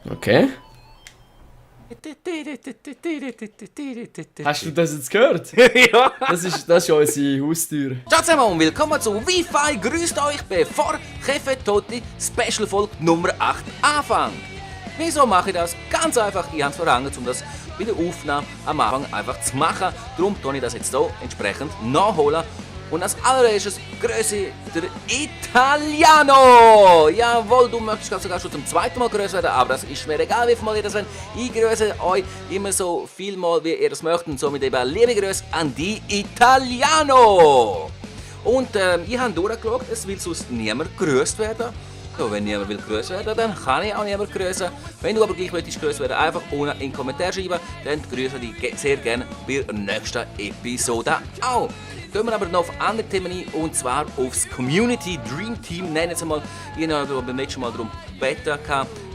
Okay. Hast du das jetzt gehört? Ja. Das ist unsere Haustür. Ciao zusammen und willkommen zu Wi-Fi. Grüßt euch, bevor Chefe Totti Special Folge Nummer 8 anfängt. Wieso mache ich das? Ganz einfach, ich habe es verhangen, um das bei der Aufnahme am Anfang einfach zu machen. Darum tue ich das jetzt hier entsprechend nachholen. Und als allererstes grüße der Italiano! Jawohl, du möchtest sogar schon zum zweiten Mal grüßen werden, aber das ist mir egal, wie viel Mal ihr das wollt. Ich grüße euch immer so viel Mal, wie ihr das möchtet. Und somit eben liebe Grüße an die Italiano! Und ich habe durchgeschaut, es will sonst niemand grüßt werden. So, wenn niemand will grüßt werden, dann kann ich auch niemand grüßen. Wenn du aber gleich möchtest grüßt werden, einfach unten in den Kommentar schreiben, dann grüße ich dich sehr gerne bei der nächsten Episode auch. Gehen wir aber noch auf andere Themen ein, und zwar aufs Community Dream Team, nennen wir es mal. Ich habe beim letzten Mal darum gebeten,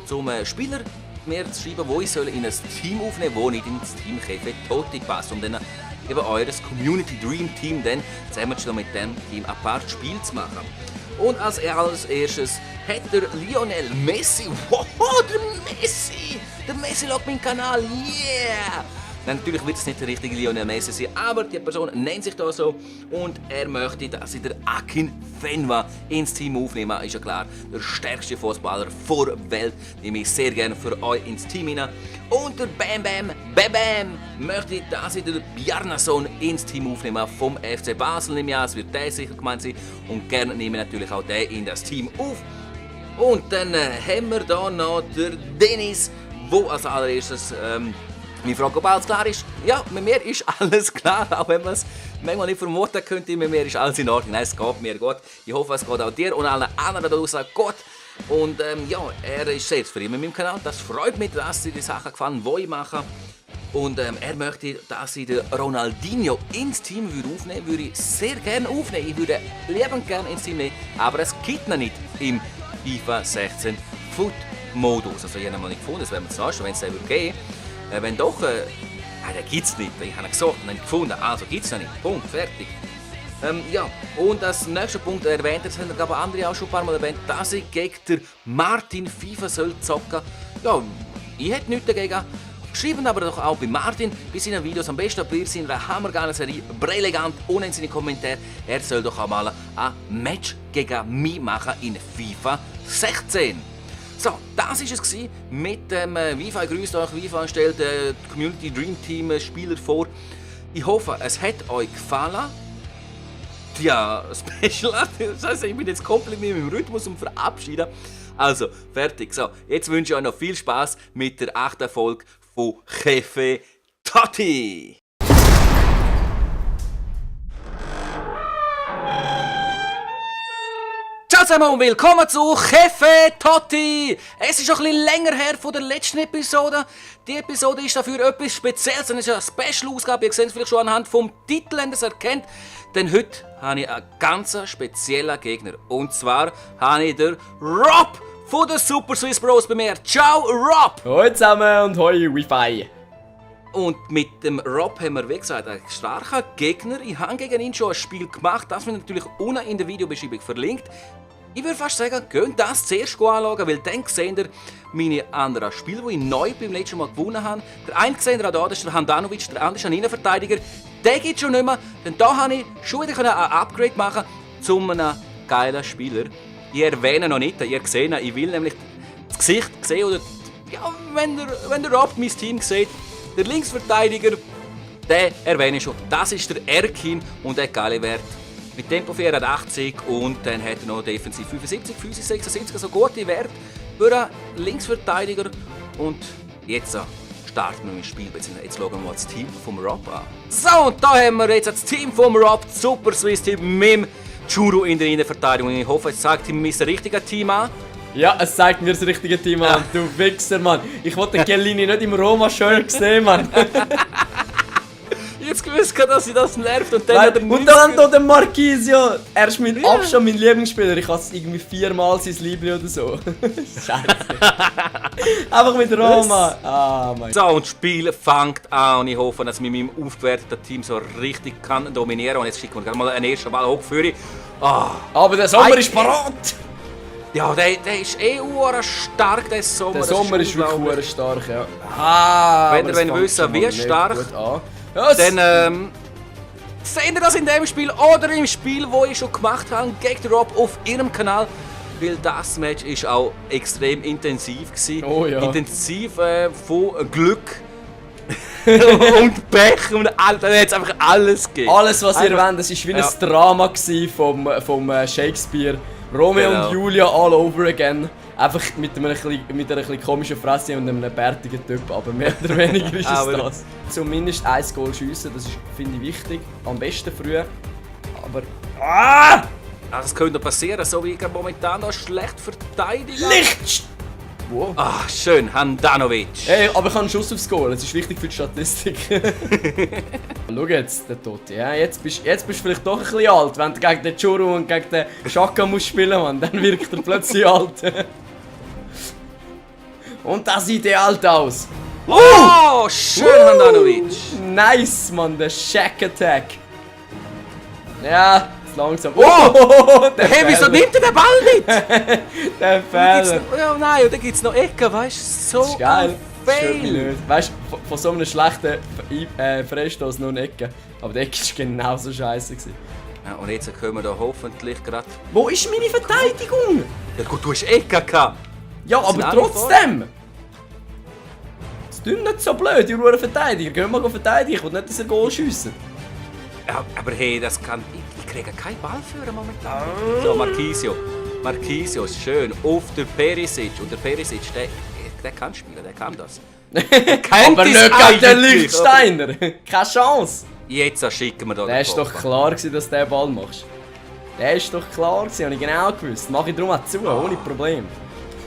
zum Spieler mir zu schreiben, wo ich in ein Team aufnehmen soll, wo nicht ins Team Chefe Totti passt, um dann eben eures Community Dream Team dann zusammen mit dem Team ein paar Spiele zu machen. Und als erstes hat der Lionel Messi, wow, der Messi schaut meinen Kanal, yeah! Natürlich wird es nicht der richtige Lionel Messi sein, aber die Person nennt sich da so und er möchte, dass ich der Akin Fenwa ins Team aufnehme. Ist ja klar, der stärkste Fußballer der Welt, nehme ich sehr gerne für euch ins Team hinein. Und der Bam möchte, dass ich den Bjarnason ins Team aufnehme vom FC Basel im Jahr. Es wird der sicher gemeint sein und gerne nehme ich natürlich auch den in das Team auf. Und dann haben wir da noch den Dennis, wo als allererstes meine Frage, ob alles klar ist. Ja, mit mir ist alles klar, auch wenn man es manchmal nicht vermuten könnte. Mit mir ist alles in Ordnung. Nein, es geht mir gut. Ich hoffe, es geht auch dir und allen anderen da draußen gut. Und ja, er ist sehr zufrieden mit meinem Kanal. Das freut mich, dass dir die Sachen gefallen, die ich mache. Und er möchte, dass ich den Ronaldinho ins Team aufnehmen würde. Würde ich sehr gerne aufnehmen. Ich würde liebend gerne ins Team nehmen, aber es gibt noch nicht im FIFA 16 Foot Modus. Also ich habe ihn noch nicht gefunden, das werden wir jetzt nachschauen, wenn es den geben würde. Wenn doch, den gibt es nicht. Ich habe ihn gesucht und ihn gefunden. Also gibt es noch nicht. Punkt, fertig. Ja, und als nächster Punkt erwähnt, das haben aber andere auch schon ein paar Mal erwähnt, dass ich gegen den Martin FIFA soll zocken. Ja, ich hätte nichts dagegen. Schreiben aber doch auch bei Martin bei seinen Videos, am besten bei seiner hammergeilen Serie Brilligant, ohne in seine Kommentare. Er soll doch auch mal ein Match gegen mich machen in FIFA 16. So, das war es mit dem Wi-Fi. Grüßt euch, Wi-Fi stellt Community Dream Team Spieler vor. Ich hoffe, es hat euch gefallen. Ja, Special, das heisst, ich bin jetzt komplett mit meinem Rhythmus und verabschieden. Also, fertig. So, jetzt wünsche ich euch noch viel Spaß mit der 8. Folge von Chefe Totti. Ciao zusammen und willkommen zu Chefe Totti! Es ist schon ein bisschen länger her von der letzten Episode. Die Episode ist dafür etwas Spezielles, es ist eine Special-Ausgabe, ihr seht es vielleicht schon anhand vom Titel, wenn ihr es erkennt. Denn heute habe ich einen ganz speziellen Gegner. Und zwar habe ich den Rob von den Super Swiss Bros bei mir. Ciao Rob! Hallo zusammen und hoi Wi-Fi. Und mit dem Rob haben wir, wie gesagt, einen starken Gegner. Ich habe gegen ihn schon ein Spiel gemacht, das wird natürlich unten in der Videobeschreibung verlinkt. Ich würde fast sagen, geht das zuerst anschauen, weil dann seht ihr meine anderen Spiele, die ich neu beim letzten Mal gewonnen habe. Der eine seht ihr auch, das ist der Handanovic, der andere ist ein Innenverteidiger. Den gibt es schon nicht mehr, denn da konnte ich schon wieder ein Upgrade machen zu einem geilen Spieler. Ich erwähne noch nicht, ihr seht ihn, ich will nämlich das Gesicht sehen, oder ja, wenn der Rob mein Team sieht, der Linksverteidiger, den erwähne ich schon, das ist der Erkin und der geile Wert. Mit Tempo 480 und dann hat er noch defensiv 75, Physis 76, also gute Werte für einen Linksverteidiger. Und jetzt starten wir mit dem Spiel, jetzt schauen wir mal das Team vom Rob an. So, und da haben wir jetzt das Team vom Rob, Super Swiss Team mit dem Churu in der Innenverteidigung. Ich hoffe, es zeigt ihm das richtige Team an. Ja, es zeigt mir das richtige Team an, du Wichser, Mann. Ich wollte den Chiellini nicht im Roma-Shirt sehen, Mann. Jetzt gewusst, dass sie das nervt und dann und dann noch der Marquisio. Er ist mit Abstand mein Lieblingsspieler. Ich habe es irgendwie 4-mal sein Liebling oder so. Scheiße. Einfach mit Roma. Ah, mein So, und das Spiel fängt an und ich hoffe, dass ich mit meinem aufgewerteten Team so richtig kann dominieren. Und jetzt schicken wir gerade mal einen ersten Ball hoch für ihn. Aber der Sommer ist parat. Ja, der ist eh stark, der Sommer. Der Sommer ist wirklich unglaublich. stark, ja. Ah, Wenn aber ihr es wollt fängt wissen, schon wie mal nicht stark, gut an. Ja, dann seht ihr das in dem Spiel oder im Spiel, wo ich schon gemacht habe, gegen den Rob auf ihrem Kanal. Weil das Match ist auch extrem intensiv gewesen. Oh ja. Intensiv von Glück und Pech und alles. Da hat es einfach alles gegeben. alles, was ihr Einfach- wollt, das war wie Ja. ein Drama gewesen vom Shakespeare. Romeo Genau. und Julia all over again. Einfach mit einer bisschen komischen Fresse und einem bärtigen Typ, aber mehr oder weniger ist es Aber- das. Zumindest ein Goal schiessen, das ist, finde ich, wichtig. Am besten früh. Aber... Ah! Das könnte passieren, so wie ich momentan noch schlecht verteidige. Licht! Wow. Ah, schön, Handanovic. Hey, aber ich habe einen Schuss aufs Goal, das ist wichtig für die Statistik. Schau jetzt, der Totti. Ja, jetzt bist du vielleicht doch ein bisschen alt. Wenn du gegen den Churu und gegen den Xhaka musst spielen, Mann, dann wirkt er plötzlich alt. Und das sieht alt aus. Oh, schön, Handanovic. Nice, Mann, der Shack Attack. Ja, ist langsam. Oh, der Hey, wieso Fehler. nimmt er den Ball nicht? Der Fehler. Oh nein, und dann gibt es noch Ecken, weißt du? Das So ist geil. ein Das stört mich Fail. nicht. Weißt du, von so einem schlechten Freistoß nur eine Ecke. Aber die Ecke war genauso scheiße. Ja, und jetzt können wir da hoffentlich gerade. Wo ist meine Verteidigung? Ja gut, du hast Ecken gehabt. Ja, Sind aber alle trotzdem! Es tut nicht so blöd, ihr wollt Verteidiger. Gehen wir mal verteidigen, ich will nicht, dass ihr Goal schiessen. Ja, aber hey, das kann. Ich kriege keinen Ball für momentan. So, Marquisio. Marquisio ist schön. Auf der Perisic. Und der Perisic, der kann spielen, der kann das. Aber nicht gegen den Lichtsteiner! Keine Chance! Jetzt schicken wir da Der den ist doch Kopf. klar gewesen, dass du den Ball machst. Der ist doch klar gewesen, habe ich genau gewusst. Mach ich darum auch zu, ohne Problem.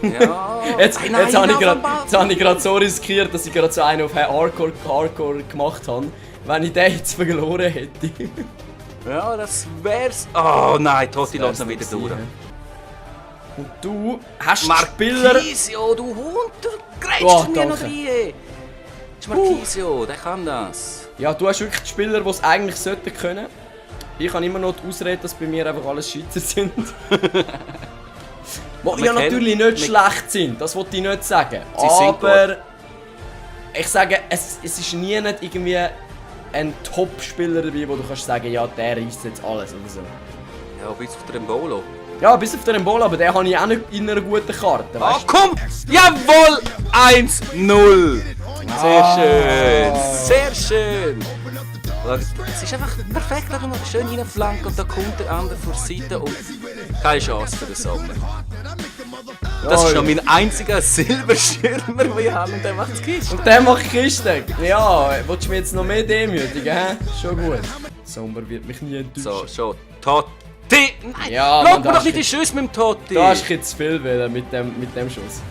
Ja. Jetzt Nein, nein, habe nein, ich gerade so riskiert, dass ich gerade so einen auf Hardcore gemacht habe. Wenn ich den jetzt verloren hätte. Ja, das wär's. Oh nein, Totti lässt noch wieder durch. Und du hast Spieler... Marquisio, du Hund, du grätschst Oh, mir noch danke. rein. Das ist Marquisio, der kann das. Ja, du hast wirklich die Spieler, die es eigentlich sollten können. Ich habe immer noch die Ausrede, dass bei mir einfach alles Schweizer sind. Die ja natürlich nicht schlecht sind, das wollte ich nicht sagen. Sie sind Aber ich sage, es ist nie nicht irgendwie ein Top-Spieler dabei, wo du kannst sagen, ja, der reißt jetzt alles oder so. Ja, bis auf den Mbolo. Ja, bis auf den Embolo, aber den habe ich auch nicht in einer guten Karte, Oh, weißt du? komm! Jawohl! 1-0! Sehr schön! Sehr schön! Es ist einfach perfekt, schau mal, schön reinflanken und da kommt der andere vor die Seite und keine Chance für den Sommer. Das ist noch mein einziger Silberschirmer, den ich habe und der macht es Kiste. Und der macht Kiste. Ja, willst du mich jetzt noch mehr demütigen, hä? Schon gut. Sommer wird mich nie enttäuschen. So, schon. Totti! Nein! Ja, Schau Mann, mir das doch nicht die ist- Schüsse mit dem Totti! Da hast du jetzt zu viel wollen mit dem Schuss.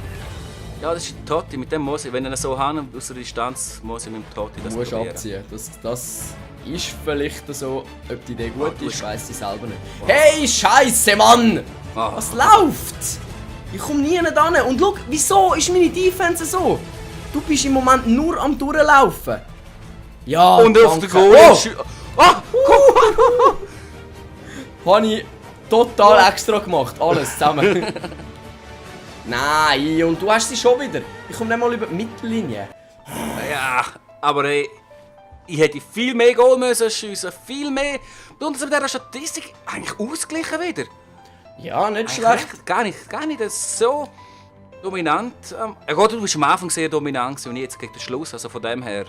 Ja, das ist ein Totti, mit dem muss ich, wenn ich ihn so habe, aus der Distanz, muss ich mit dem Totti das Du musst probieren. abziehen. Das ist vielleicht so. Ob die Idee gut du ist, hast- weiss ich selber nicht. Hey, Scheiße, Mann! Ah. Was läuft? Ich komme nie nicht an. Und schau, wieso ist meine Defense so? Du bist im Moment nur am Durchlaufen. Ja, Und auf danke. der Goal. Oh, habe ich total extra gemacht. Alles zusammen. Nein, und du hast sie schon wieder. Ich komme nicht mal über die Mittellinie. Ja, aber hey, ich hätte viel mehr Goal müssen schiessen, viel mehr. Und mit dieser Statistik eigentlich ausgeglichen wieder. Ja, nicht Eigentlich schlecht. Gar nicht das so dominant. Ja gut, du bist am Anfang sehr dominant gewesen und jetzt gegen den Schluss, also von dem her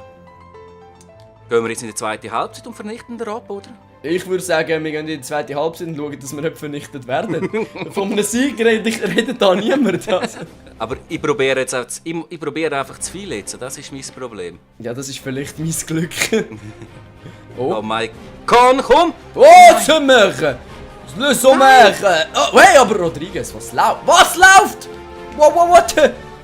gehen wir jetzt in die zweite Halbzeit und vernichten den Rob, oder? Ich würde sagen, wir gehen in die zweite Halbzeit und schauen, dass wir nicht vernichtet werden. Von einem Sieg redet da niemand. Also. Aber ich probiere jetzt auch, ich probiere einfach zu viel jetzt, das ist mein Problem. Ja, das ist vielleicht mein Glück. Oh Oh, mein Gott, komm! oh zum Machen! Lass so machen! Oh, hey, aber Rodriguez, was läuft? Was läuft?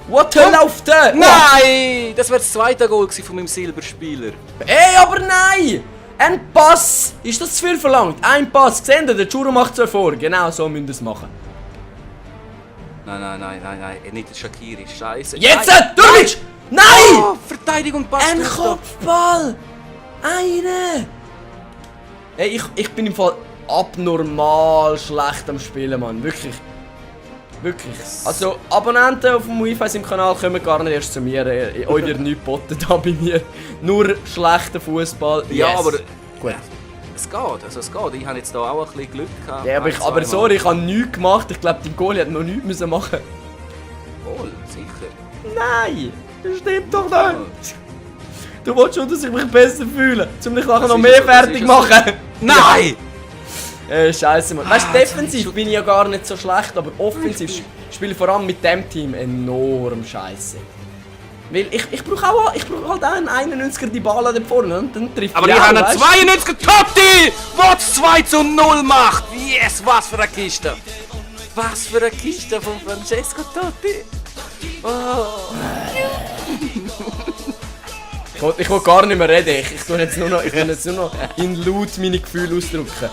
What läuft da? Nein! Das wäre das zweite Goal gewesen von meinem Silberspieler. Ey, aber nein! Ein Pass! Ist das zu viel verlangt? Ein Pass, seht ihr? Der Churro macht es vor. Genau so müsst ihr es machen. Nein, nicht der Shaqiri, scheiße. Jetzt, Nein. Dumic! Nein! Oh, Verteidigung passt Ein nicht. Kopfball! Eine! Ey, ich bin im Fall abnormal schlecht am Spielen, Mann. Wirklich. Wirklich. Also, Abonnenten auf dem Wi-Fi im Kanal kommen gar nicht erst zu mir. Euch wird nichts geboten da bei mir. Nur schlechter Fußball. Ja, Yes. aber Gut. es geht, also es geht. Ich habe jetzt hier auch ein bisschen Glück gehabt. Ja, aber sorry, ich habe nichts gemacht. Ich glaube, dein Goalie hat noch nichts müssen machen. Wohl, sicher. Nein, das stimmt doch nicht. Du willst schon, dass ich mich besser fühle, um mich nachher noch mehr fertig machen. Nein! Scheiße, Mann. Weißt du, jetzt defensiv schon- bin ich ja gar nicht so schlecht, aber offensiv spiele ich vor allem mit dem Team enorm scheiße. Weil ich brauche halt auch einen 91er die Ball da vorne und dann trifft Aber er ich auch, habe einen weißt? 92er Totti, der das 2:0 macht. Yes, was für eine Kiste. Was für eine Kiste von Francesco Totti. Oh. Ich will gar nicht mehr reden. Ich tue jetzt nur noch in laut meine Gefühle ausdrücken.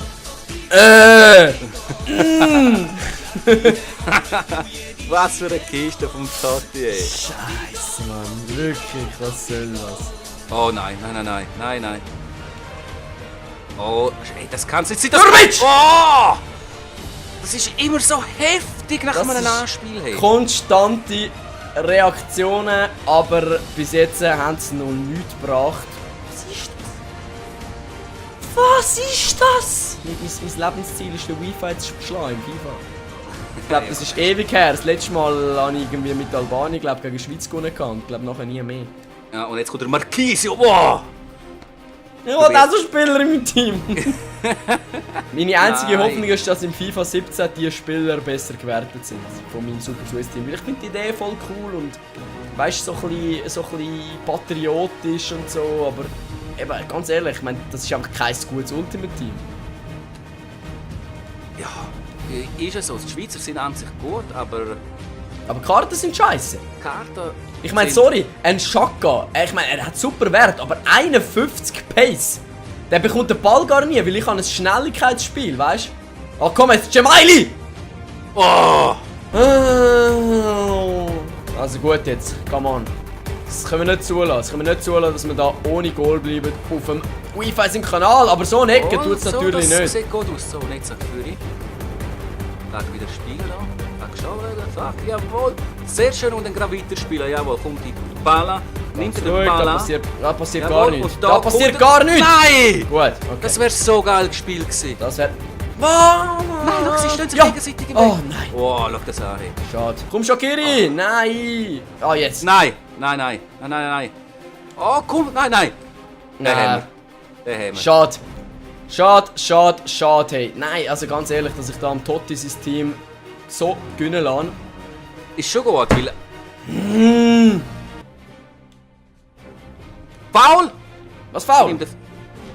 Was für eine Kiste vom Totti, ey. Scheiße, Mann. Wirklich, was soll das? Oh nein, nein. Oh, ey, das kann's nicht sein. Jurbic! Oh! Das ist immer so heftig nach Das einem ist Anspiel, hey. Konstante Reaktionen, aber bis jetzt haben sie noch nichts gebracht. Was ist das? Mein Lebensziel ist der Wi-Fi zu schlagen im FIFA. Ich glaube, das ist ewig her. Das letzte Mal habe ich irgendwie mit Albanien gegen die Schweiz gewonnen und ich glaube nachher nie mehr. Ja, und jetzt kommt der Marquisio. Wow! Ich will auch so Spieler in meinem Team. Meine einzige Nein. Hoffnung ist, dass im FIFA 17 die Spieler besser gewertet sind von meinem Super Swiss Team. Weil ich finde die Idee voll cool und weißt, so ein bisschen patriotisch und so, aber eben, ganz ehrlich, ich meine, das ist einfach kein gutes Ultimate Team. Ja, ist es so. Die Schweizer sind an sich gut, aber Aber die Karten sind scheiße. die Karten... Ich meine, sind- sorry, ein Xhaka, ich meine, er hat super Wert, aber 51 Pace, der bekommt den Ball gar nie, weil ich habe ein Schnelligkeitsspiel, weißt du? Oh komm jetzt, Gemaili! Oh! Also gut jetzt, come on. Das können wir nicht zulassen. Das können wir nicht zulassen, dass wir da ohne Goal bleiben auf dem Wi-Fi im Kanal. Aber so eine Ecke tut es natürlich das nicht. sieht gut aus. So, nicht so Führer. Tag wieder spielen da. Tag schauen. Fuck, jawohl. Sehr schön und dann gerade weiterspielen. Jawohl, kommt die Balla. Nimmt er den Ruhig, Ball da an. passiert Jawohl, gar nichts. und Da passiert kommt gar er- nichts! Nein! Gut, okay. Das wäre so geil gespielt gewesen. Das wäre... Nein, schau, sie stehen sich Ja. gegenseitig im Weg. Oh nein, Oh, schau das an. Hey. schade. Komm Shaqiri! Nein! Ah, jetzt. Nein. Oh, cool. Nein. Den Nein. haben wir. Den haben wir. Schade, hey. Nein, also ganz ehrlich, dass ich da am Totti sein Team so gewinnen lasse. Ist schon gut, weil... Foul! Was faul? Nimm den-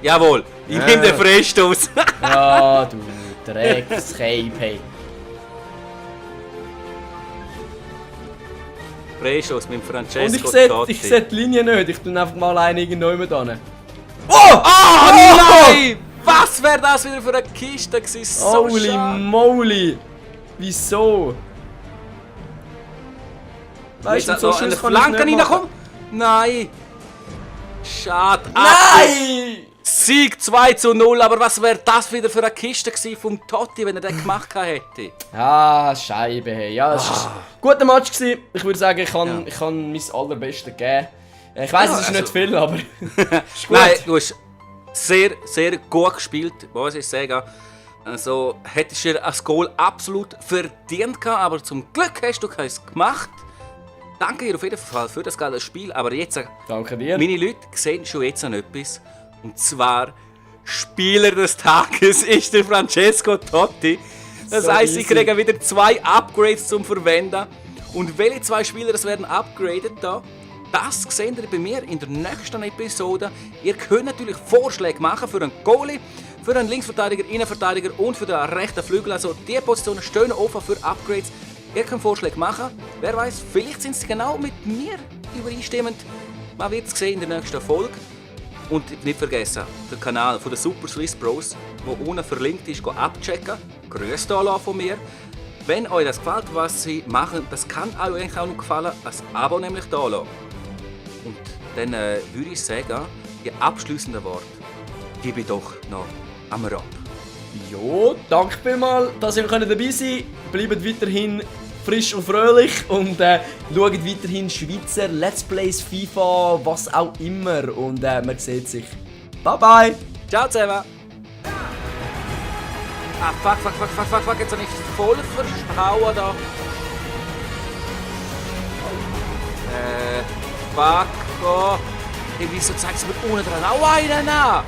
Jawohl, ich Ja. nehme den Freistoß. Ja, du Dreckscape, hey. Freistoß mit Francesco Und ich Totti. sehe die Linie nicht, ich tue einfach mal einen irgendjemand hin. Oh nein! Was wäre das wieder für eine Kiste gewesen? So Holy schade. moly! Wieso? Weißt du, Jetzt so noch eine Schuss kann ich Flanke nicht machen. reinkommen? Nein! Schade. Nein! Sieg 2:0, aber was wäre das wieder für eine Kiste gewesen vom Totti, wenn er den gemacht hätte? Ah, Scheibe, hey. Ja, es war ein guter Match gewesen. Ich würde sagen, ich kann mein Allerbestes geben. Ich weiss, Ja, es ist also- nicht viel, aber ist gut. Nein, du hast sehr, sehr gut gespielt, muss ich sagen. Also, hättest du ein Goal absolut verdient gehabt, aber zum Glück hast du keins gemacht. Danke dir auf jeden Fall für das geile Spiel, aber jetzt, Danke dir. meine Leute sehen schon jetzt noch etwas. Und zwar, Spieler des Tages ist der Francesco Totti. Das So heisst, sie easy. kriegen wieder 2 Upgrades zum Verwenden. Und welche 2 Spieler das werden upgradet da? Das seht ihr bei mir in der nächsten Episode. Ihr könnt natürlich Vorschläge machen für einen Goalie, für einen Linksverteidiger, Innenverteidiger und für den rechten Flügel. Also die Positionen stehen offen für Upgrades. Ihr könnt Vorschläge machen. Wer weiß, vielleicht sind sie genau mit mir übereinstimmend. Man wird es sehen in der nächsten Folge. Und nicht vergessen, den Kanal von den Super Swiss Bros, der unten verlinkt ist, abchecken. Grüße da von mir. Wenn euch das gefällt, was sie machen, das kann euch eigentlich auch noch gefallen, ein Abo nämlich da lassen. Und dann würde ich sagen, die abschließenden Worte gebe ich doch noch am Rob. Jo, danke vielmals, dass ihr dabei sein könnt. Bleibt weiterhin frisch und fröhlich und schaut weiterhin Schweizer Let's Plays, FIFA, was auch immer und man sieht sich. Bye bye! Ciao zusammen! Ah, fuck, jetzt habe ich voll verhauen da. Fuck, oh. Hey, wieso zeigst du mir unten dran auch einen an?